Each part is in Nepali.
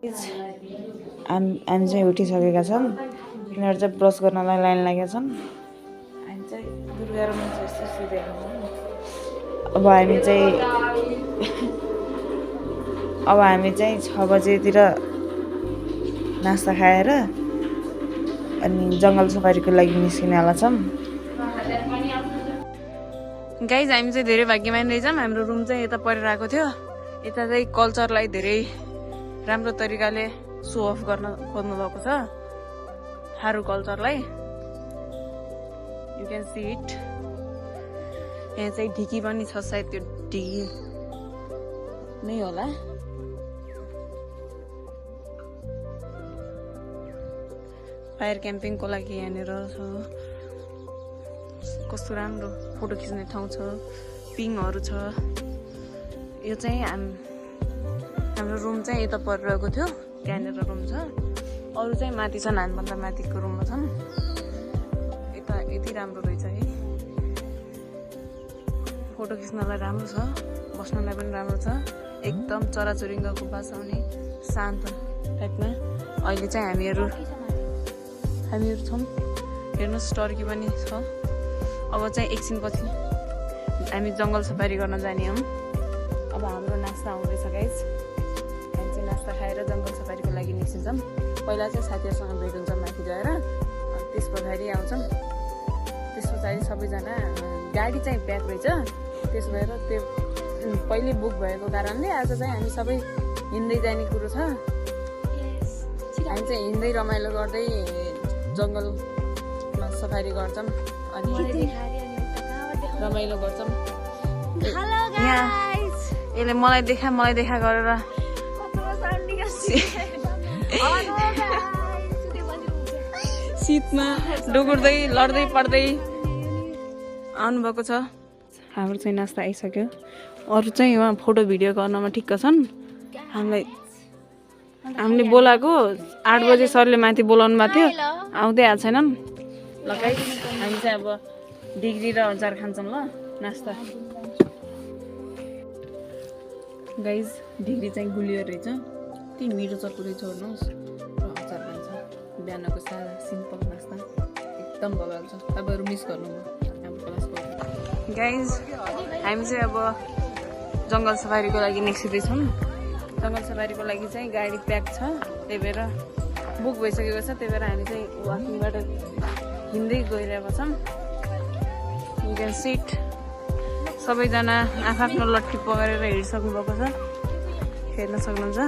हामी चाहिँ उठिसकेका छौँ। यिनीहरू चाहिँ ब्रस गर्नलाई लाइन लागेका छन्। हामी चाहिँ दुर्गा र मान्छे यस्तो सुतेका छौँ। अब हामी चाहिँ 6 बजेतिर नास्ता खाएर अनि जङ्गल सफारीको लागि निस्किनेवाला छौँ। गाइज हामी चाहिँ धेरै भाग्यमान रहेछौँ। हाम्रो रुम चाहिँ यता परिरहेको थियो। यता चाहिँ कल्चरलाई धेरै राम्रो तरिकाले सो अफ गर्न खोज्नु भएको छ। थारू कल्चरलाई यु क्यान सी इट। यहाँ चाहिँ ढिकी पनि छ, सायद त्यो ढिकी नै होला। फायर क्याम्पिङको लागि यहाँनिर छ। कस्तो राम्रो फोटो खिच्ने ठाउँ छ, पिङहरू छ। यो चाहिँ हाम्रो रुम चाहिँ यता परिरहेको थियो, त्यहाँनिर रुम छ। अरू चाहिँ माथि छन्, हामीभन्दा माथिको रुममा छन्। यता यति राम्रो रहेछ है, फोटो खिच्नलाई राम्रो छ, बस्नलाई पनि राम्रो छ। एकदम चराचुरुङ्गीको बास आउने शान्त टाइपमा। अहिले चाहिँ हामीहरू छौँ। हेर्नुहोस् टर्की पनि छ। अब चाहिँ एकछिनपछि हामी जङ्गल सफारी गर्न जाने हौँ। अब हाम्रो नास्ता आउँदैछ गाइज। हामी चाहिँ नास्ता खाएर जङ्गल सफारीको लागि निस्किन्छौँ। पहिला चाहिँ साथीहरूसँग भेट हुन्छ माथि गएर, त्यस पछाडि आउँछौँ। त्यस पछाडि सबैजना गाडी चाहिँ प्याक रहेछ। त्यस भएर त्यो पहिले बुक भएको कारणले आज चाहिँ हामी सबै हिँड्दै जाने कुरो छ। हामी चाहिँ हिँड्दै रमाइलो गर्दै जङ्गलमा सफारी गर्छौँ अनि रमाइलो गर्छौँ। यसले मलाई देखा गरेर शीतमा डुगुर्दै लड्दै पड्दै आउनुभएको छ। हाम्रो चाहिँ नास्ता आइसक्यो। अरू चाहिँ उहाँ फोटो भिडियो गर्नमा ठिक्क छन्। हामीले बोलाएको 8 बजे सरले माथि बोलाउनु भएको थियो, आउँदै आएको छैनन्। ल गाइस, हामी चाहिँ अब डिग्री र अचार खान्छौँ ल नास्ता। गाइस डिग्री चाहिँ गुलियो रहेछ, यति मिठो छ, पुरै छोड्नुहोस्। र अचार खान्छ। बिहानको सादा सिम्पल नास्ता एकदम बगाल छ। तपाईँहरू मिस गर्नुभयो हाम्रो क्लासको। गाइस हामी चाहिँ अब जङ्गल सफारीको लागि निस्किँदैछौँ। जङ्गल सफारीको लागि चाहिँ गाडी प्याक छ, त्यही भएर बुक भइसकेको छ। त्यही भएर हामी चाहिँ वाकिङबाट हिँड्दै गइरहेको छौँ। You can seat. सबैजना आफ्नो लट्ठी पकडेर हिँडिसक्नु भएको छ, हेर्न सक्नुहुन्छ।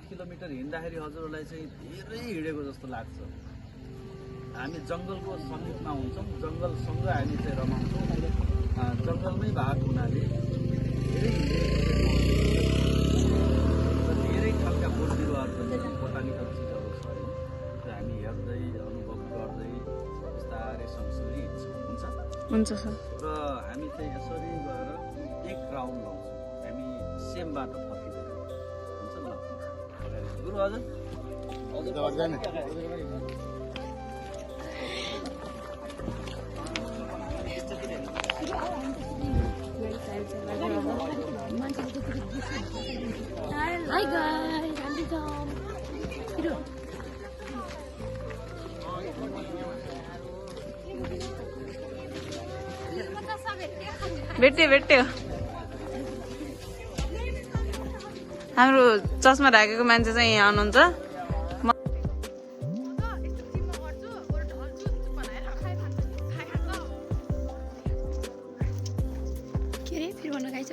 किलोमिटर हिँड्दाखेरि हजुरहरूलाई चाहिँ धेरै हिँडेको जस्तो लाग्छ। हामी जङ्गलको समीपमा हुन्छौँ, जङ्गलसँग हामी चाहिँ रमाउँछौँ। जङ्गलमै भएको हुनाले धेरै खालका बोट बिरुवाहरू पनि बोटानिकल चिजहरू छ होइन, त्यो हामी हेर्दै अनुभव गर्दै बिस्तारै सँगसँगै हिँड्छौँ। हुन्छ सर। र हामी चाहिँ यसरी गएर एक राउन्ड लाउँछौँ। हामी सेम बाटो फर्किँदैन हुन्छ ल गुरु हजुर। Hi guys, I'm Tom. भेट्यो हाम्रो चस्मा ढाकेको मान्छे चाहिँ यहाँ आउनुहुन्छ के रे फेरि भन्न गाइछ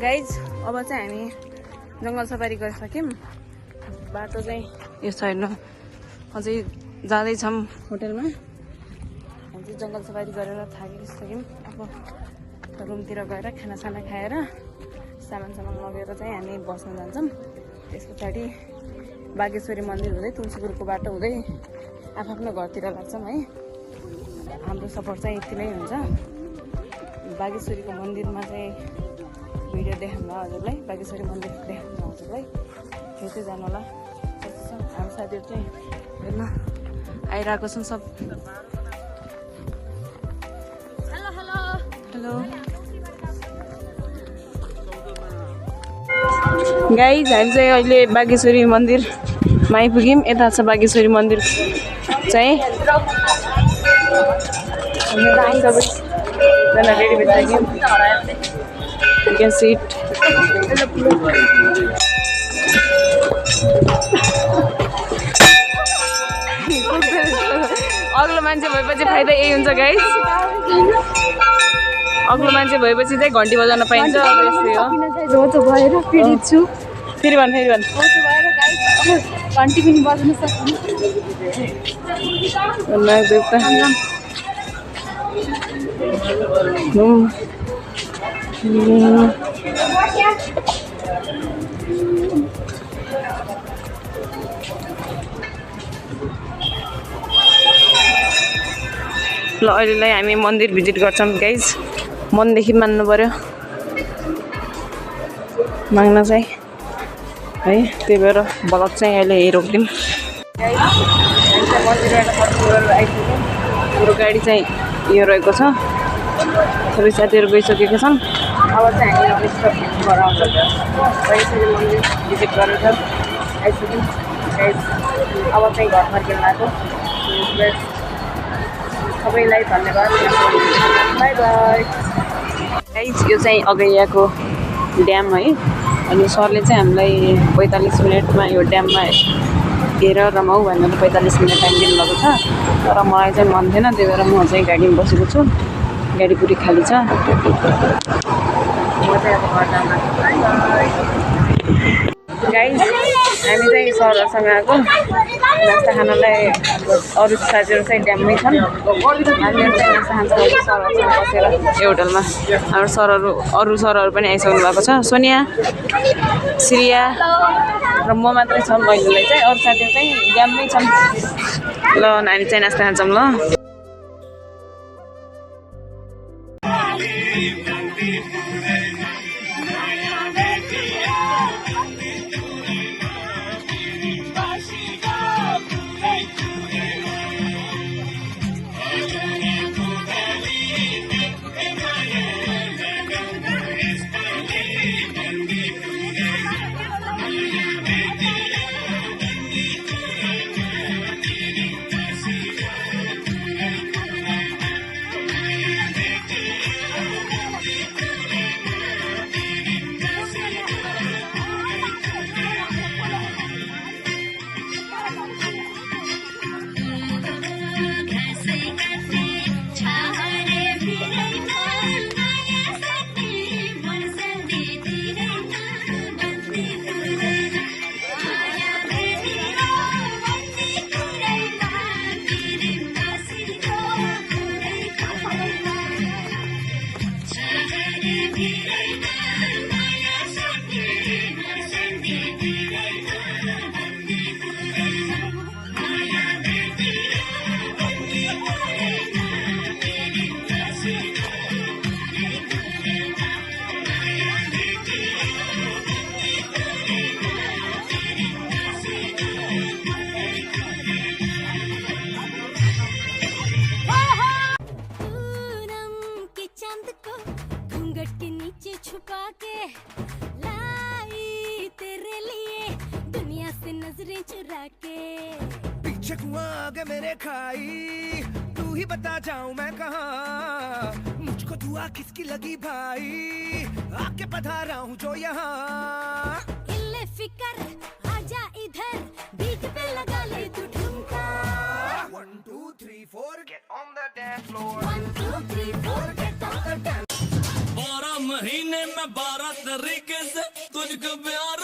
गाइज अब चाहिँ हामी जङ्गल सफारी गरिसक्यौँ बाटो चाहिँ यो साइडमा अझै जाँदैछौँ होटेलमा हामी चाहिँ जङ्गल सफारी गरेर थाकिसक्यौँ अब रुमतिर गएर खानासाना खाएर सामान लगेर चाहिँ हामी बस्न जान्छौँ त्यस पछाडि बागेश्वरी मन्दिर हुँदै तुलसीपुरको बाटो हुँदै आफ्नो घरतिर लाग्छौँ है हाम्रो सफर चाहिँ यति नै हुन्छ बागेश्वरीको मन्दिरमा चाहिँ भिडियो देखाउँला हजुरलाई बागेश्वरी मन्दिर देखाउँछ हजुरलाई हेर्दै जानु होला त्यस्तो छ हाम्रो साथीहरू चाहिँ हेर्न आइरहेको छन् सब हेलो गाइज हामी चाहिँ अहिले बागेश्वरी मन्दिरमा आइपुग्यौँ यता छ बागेश्वरी मन्दिर चाहिँ सबैजना ready भइसक्यौँ You can see it. अग्लो मान्छे भएपछि फाइदा यही हुन्छ गाइस अग्लो मान्छे भएपछि चाहिँ घन्टी बजाउन पाइन्छ यस्तै हो भएर पीडित छु फेरि भन भएर गाइस घन्टी पनि बजाउन सक्दिनँ ल अहिलेलाई हामी मन्दिर भिजिट गर्छौँ गाइज मनदेखि मान्नु पर्यो माग्न चाहिँ है त्यही भएर ब्लग चाहिँ अहिले यही रोकिदिउँ हाम्रो गाडी चाहिँ यो रहेको छ सबै साथीहरू गइसकेका छन् अब चाहिँ हामी घर आउँछौँ बागेश्वरी मन्दिर भिजिट गरेर आइसक्यौँ गाइज अब चाहिँ घर फर्किनु लाग्यो सबैलाई धन्यवाद बाई बाई गाइज यो चाहिँ अगैयाको ड्याम है अनि सरले चाहिँ हामीलाई 45 मिनटमा यो ड्याममा हेर रमाऊ भनेर 45 मिनट टाइम दिनुभएको छ तर मलाई चाहिँ मन थिएन त्यही भएर म चाहिँ गाडीमा बसेको छु गाडी पुरै खाली छ म चाहिँ अब घर जान गाइज हामी चाहिँ सरहरूसँग आएको नास्ता खानलाई अरू साथीहरू चाहिँ ड्याममै छन् हामीहरू चाहिँ नास्ता खान्छौँ सरहरूसँग बसेर यो होटलमा हाम्रो सरहरू अरू सरहरू पनि आइसक्नु भएको छ सोनिया श्रिया र म मात्रै छौँ अहिलेलाई चाहिँ अरू साथीहरू चाहिँ ड्याममै छन् ल हामी चाहिँ नास्ता खान्छौँ ल नजरें चुरा के। पीछे कुआं आगे मेरे खाई, तू ही बता जाऊं मैं कहाँ, मुझको दुआ किसकी लगी भाई, आके पधारा हूँ जो यहाँ। इल्ले फिकर आजा इधर, बीट पे लगा ले तू ठुमका। 1 2 3 4 get on the dance floor। 1 2 3 4 get on the dance। 12 महीने में 12 तरीके से तुझको प्यार